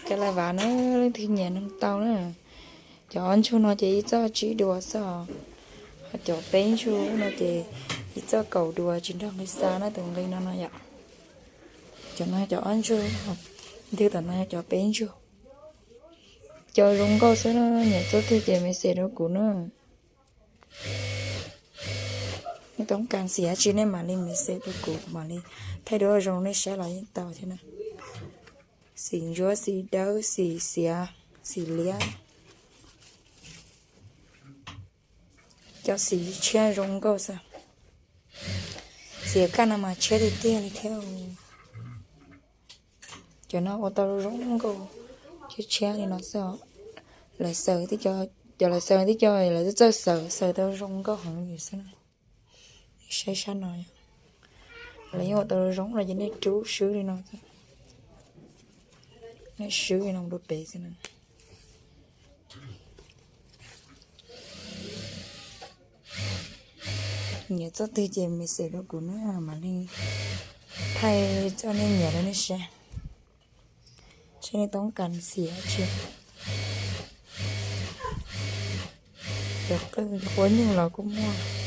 Kav liam vam na, leej twg nyiam nug tau na. Cov ob ntsuag no ces ib txoj tsib duas xwb, ho cov peb ntsuag no ces ib txoj kaum duas, tsis nrog nqi xa na, tus nqi no no yom. Cov no cov ob ntsuag, ntwg tom no yog cov peb ntsuag. Cov zoo nkauj xwb na, nyiam txoj twg ces message rau kuv na. Nej toob kas xim dab tsi nej mam li message rau kuv, kuv mam li thaij duab zoo nej saib los yeej tau thiab na. Xim ntsuab, xim dawb, xim xiav, xim liab. Cov xim tshiab zoo nkauj xwb. Xim kaj no mas tshiab tiag tiag li thiab. Cov no ua tau zoo nkauj, tshiab tshiab li no xwb. Lawv xaws tib co, cov lawv xaws tib co lawv txawj xaws, xaws tau zoo nkauj heev li xwb na. Nej saib sab no, lawv yeej ua tau zoo no ces nej rub swb li no, nej swb li no mus rau pem xwb na. Nyiam txoj twg ces message rau kuv na, mam li thaij txoj nej nyiam rau nej saib. Saib nej toob kas xim dab tsi. Cov qwj cov quav nyuj los kuj muaj.